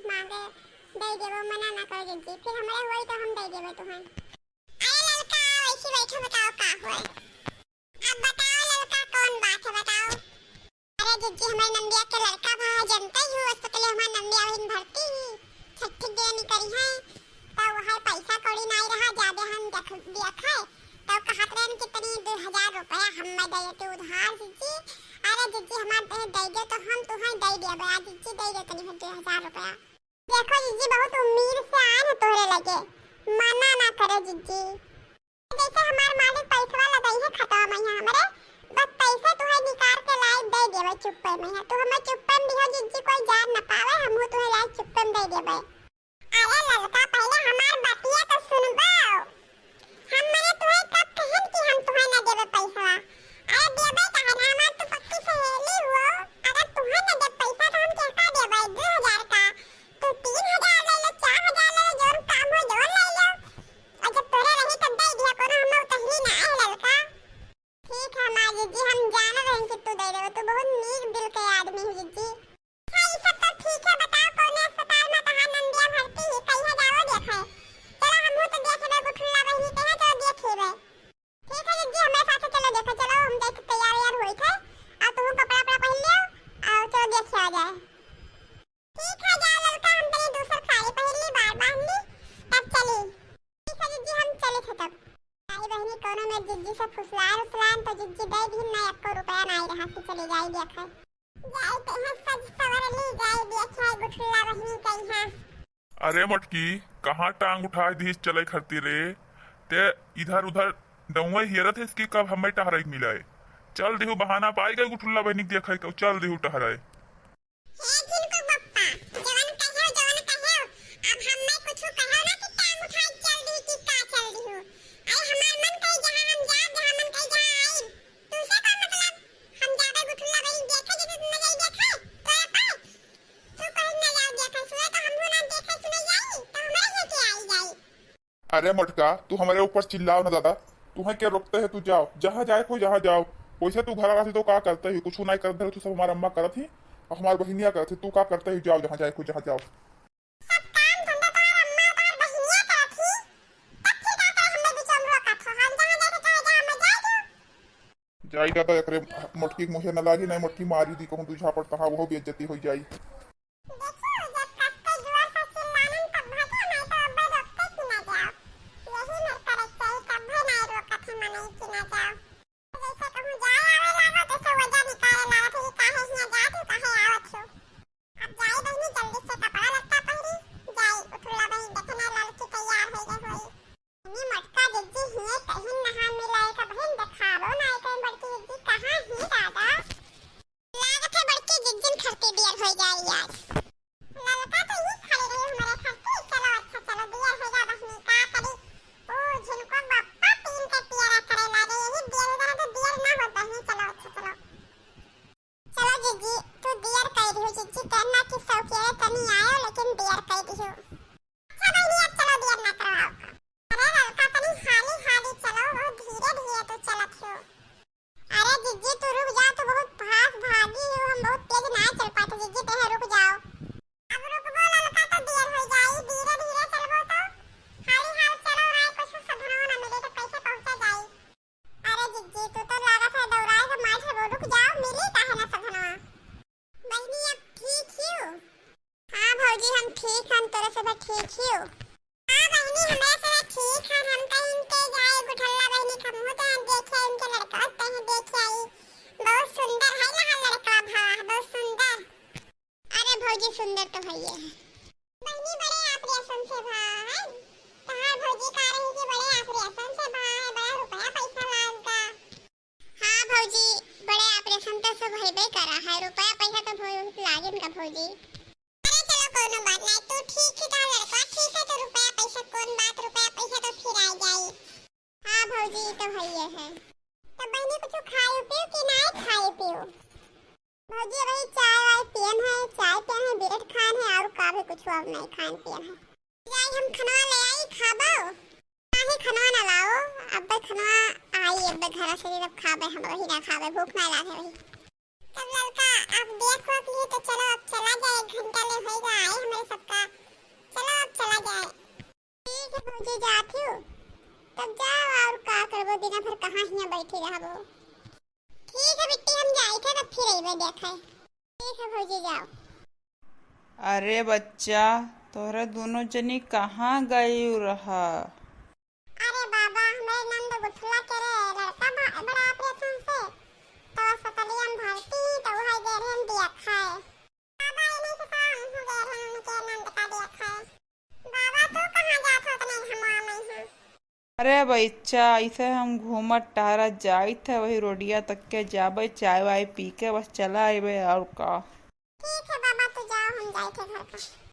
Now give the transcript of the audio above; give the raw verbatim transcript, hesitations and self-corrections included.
मांगे, दे देबो, मना ना करो जिज्जी, फिर हमरे होई तो हम दे देबो तुहें। अरे ललका, वैसे बैठो, बताओ का हुआ? अब बताओ ललका, कौन बात है, बताओ। अरे जिज्जी, हमारे नंदिया के लड़का भा है, जनते ही हो, अस्पताल में हमारे नंदिया बहिन भर्ती ही, छठी देनी करी है, तो वह पैसा कौड़ी नहीं रहा, ज्यादा हम देख, देख है, तो कहत रहन कि तनी दो हजार रुपया हम मैं दे देते उधार जिज्जी। अरे जिज्जी, हमारे दे, दे दे तो हम तुहें दे देबे, आ जिज्जी दे दे तनी हम दो हजार रुपया। देखो जिज्जी, बहुत उम्मीद से आए हैं तोहरे लगे, मना ना करे जिज्जी। जैसे हमार मालिक पैसवा लगई है खतवा में यहाँ हमरे, बस पैसे तुहे निकाल के लाई दे देबे चुप्पे में यहाँ। तू हमें चुप्पे में दिहो जिज्जी, कोई जान न पावे, हमहू तुहे लाई चुप्पे में दे देबे। अरे ललका, पहले हमार बतिया तो सुनबो। हम मने तुहे कब कहन कि हम तुहे न देबे पैसवा? अरे देबे काहे ना, हमार तो पक्की सहेली हुओ। अगर तुहे न देबे पैसा तो हम केका देबे दो हजार का? तू तीन हजार ले लो, चार हजार ले लो, जौन काम हो जौन ले लो। और जब तोरे रही तब दे दिया, कोनो हम उतहली ना है ललका। ठीक है माँ जी, जी हम जान रहे कि तू दे देबे, तू बहुत नीक दिल के आदमी हो जिज्जी। अच्छा, ई सब तो ठीक है, बताओ कौने अस्पताल में तहार नंदिया भर्ती ही, कहिया जाओ देखे? चलो हमहू तो देख लेबे, गुठुल्ला बहिनी कहे, चलो देख लेबे। ठीक है जिज्जी, हमारे साथ चलो देखे, चलो हम देख तैयार वैयार होई थे, और तुम कपड़ा उपड़ा पहन लियो, और चलो देख आ जाए। ठीक है, जाओ ललका, हम तनी दूसर साड़ी पहन ली, बार बांध ली, तब चली। ठीक है जिज्जी, हम चली थे तब। आई बहनी, कोनो में जिज्जी से फुसलान उसलान तो जिज्जी दे दी, ना एको रुपया ना आई रहा कि चली जाई देखे। जाई ते हैं सज सवर ली, जाई देखे गुठुल्ला बहनी कही है। अरे मटकी, कहाँ टांग उठाए दी चले खरती रे? ते इधर उधर डौवे हेरत है इसकी कब हमें टहराई मिलाए। चल दिहु बहाना पाई गए गुठुल्ला बहनी देखे के, चल दिहु टहराए। हे झिनको बप्पा, जवन कहेव, जवन कहेव, अब हम्मे कुछु कहेव ना कि टांग उठाई चल दिहु कि का चल दिहु। अरे हमार मन कही जहाँ हम जाब, जहाँ मन कही जहाँ आइब। तुमसे का मतलब? हम जाबे गुठुल्ला बहिन देखे, जैसे तुम न जाई देखे, तोरा पर। तू कहीं न जाओ देखे, सुने तो हमहू ना देखे सुने जाई, तो हमारे यहाँ के आई जाई। अरे मटका, तू हमरे ऊपर चिल्लाओ ना दादा, तुहें के रोकते है, तू जाओ, जहाँ जाए को जहाँ जाओ। वैसे तू घरा रहती तो का करते ही, कुछ नहीं करते हो, तू सब हमार अम्मा करत ही और हमार बहिनिया करत ही, तू का करते ही, जाओ जहाँ जाए को जहाँ जाओ। सब काम धंधा तोहार अम्मा तोहार बहिनिया करत ही, तब फिर का करे हमरे बीच में रोकत हो, हम जहाँ जाए के चाहे जहाँ मैं जाए दूँ। जाई दादा, एकरे मोटकी के मुँहे न लागी, नहीं मोटकी मारी दी कहूँ दू झापड़, तहाँ वो बेइज्जती हो जाई। देखियो, जब कस के जोर से चिल्लानन तब भागो, नहीं तो अब्बे रोकते कि ना जाओ। यही मेर करे चाहिए, तब भी नहीं रोकत है मनई कि ना जाओ। जैसे कहूँ जाए आवे लागो, तैसे वजह निकाले लागत है कि काहे हियाँ जात हो, काहे आवत हो। अब जाई बहिनी, जल्दी से कपड़ा लत्ता पहिरी, जाई उठुल्ला बहिन देखे ना ललकी तैयार हो गई होई। नी मोटका जिज्जी हिये कहीं नहा मिलाए का बहिन देखावो ना, कहीं बड़की जिज्जी कहाँ ही दादा? लागत है बड़की जिज्जिन खरती दियर हो जाई आज। ललका तो ही खड़ी रही हमारे खरती, चलो अच्छा चलो दियर हो जा बहिनी का करी। ओ झिनको बप्पा तीन के पियरा करे लागे, यही दियर हो जाना तो दियर ना हो बहिनी, चलो अच्छा चलो। चलो जिज्जी, तू दियर कह रही हो जिज्जी, कहना कि सौकिया तनी आयो लेकिन दियर कह रही हो। अच्छा बहिनी, अब चलो दियर ना करवाओ। अरे ललका तनी हाली हाली चलो, बहुत धीरे धीरे तो चलत हो। अरे जिज्जी तू रुक जा, तू बहुत fast भागी हो, हम बहुत तेज ना चल पाते जिज्जी, तहे रुक जाओ। अब रुकबो ललका तो दियर हो जाई, धीरे धीरे चलबो तो। हाली हाल चलो, राय कुछ साधनवा ना मिले तो कैसे पहुँचा जाई। अरे जिज्जी, तू तो लागत है दौड़ाए के मार है, वो रुक जाओ, मिली काहे ना साधनवा। बहिनी, अब ठीक हियो? हाँ भौजी, हम ठीक हन, तोरे से भी ठीक हियो? हाँ बहिनी, हमरा से भी ठीक हन, हम कहीं के जाए गुठल्ला बहिनी, हमहू तो हम देखे उनके लड़का, कहीं देखे आई, बहुत सुंदर है लहन लड़का भा, बहुत सुंदर। अरे भौजी, सुंदर तो हइये है। बहिनी, बड़े operation से भा है। तहार भौजी का रही कि बड़े operation से भा है, बड़ा रुपया पैसा लाग गा। हाँ भौजी, बड़े operation तो सब हइबे करा है, रुपया पैसा तो बहुत लागिन का भौजी। अरे चलो कोनो बात नहीं, तू ठीक है, तहार लड़का ठीक है, तो रुपया पैसा कौन बात, रुपया पैसा तो फिर आ जाई। हाँ भौजी, ई तो हइये है। तो बहिनी, कुछ खाए पियो कि नाय खाए पियो? भौजी, अबही चाय वाय पियन है, चाय पियन है, bread खान है, और का भी कुछ अब नहीं खान पियन है। जाई हम खनवा ले आई, खाबो? नाही, खनवा ना लाओ, अब्बे खनवा आई, अब्बे घरा से जब खाबे हम वही ना खाबे, भूख ना लागे वही। तब ललका, अब देख हो कि तो चलो, अब चला जाए, एक घंटा ले होएगा आए, हमारे का। चलो अब चला जाए। ठीक है भौजी, जात हूँ। तब जाओ, और का करबो, दिना भर कहाँ हियाँ बैठी रहबो। ठीक है बिट्टी, हम जाइत है, तब फिर अइबे देखे। ठीक है भौजी, जाओ। अरे बच्चा, तोहरा दोनों जनी कहाँ गई रहा? अरे बाबा, हमरे नंद गुठला के रे लड़का बा-, बड़ा ऑपरेशन से, तो अस्पतालिया में भर्ती, तो वही दे रहे हम दिया खाए। बाबा, ये नहीं तो काम हो गए हैं उनके नंद का दिया खाए। बाबा, तू कहाँ जात हो, तो नहीं हम आ नहीं हैं। अरे बच्चा, ऐसे हम घूमत टहरत जाइत है, वही रोडिया तक के जाबे, चाय वाय पी के बस चला अइबे, और का। ठीक है बाबा, तू जाओ, हम जाइत है घर का।